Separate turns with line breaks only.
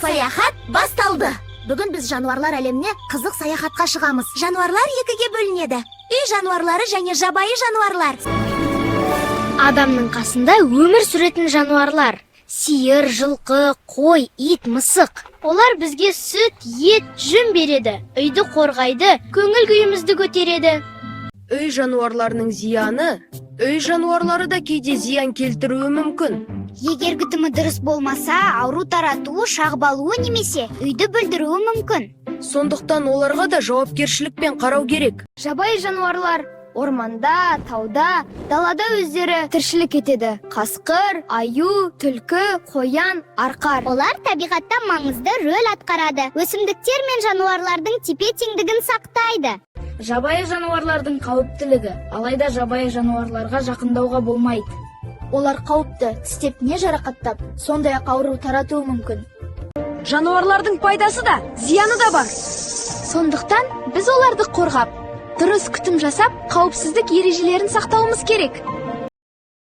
Саяхат басталды. Бүгін біз жануарлар әлеміне қызық саяхатқа шығамыз. Жануарлар екіге бөлінеді: үй жануарлары және жабайы жануарлар.
Адамның қасында өмір сүретін жануарлар: сиыр, жылқы, қой, ит, мысық. Олар бізге сүт, ет, жүн береді, үйді қорғайды, көңіл күйімізді көтереді.
Үй жануарларының зияны. Үй жануарлары да кейде зиян келтіруі мүмкін.
Егер күтімі дұрыс болмаса, ауру таратуы, шағып алуы немесе үйді бүлдіруі мүмкін.
Сондықтан оларға да жауапкершілікпен қарау керек.
Жабайы жануарлар орманда, тауда, далада өздері тіршілік етеді: қасқыр, аю, түлкі, қоян, арқар.
Олар табиғатта маңызды рөл атқарады, өсімдіктер мен жануарлардың тепе-теңдігін сақтайды.
Жабайы жануарлардың қауіптілігі. Алайда жабайы жануарларға жақындауға болмайды.
Олар қауіпті, тістеп не жарақаттап, сондай ақ ауру таратуы мүмкін.
Жануарлардың пайдасы да, зияны да бар.
Сондықтан біз оларды қорғап, дұрыс күтім жасап, қауіпсіздік ережелерін сақтауымыз керек.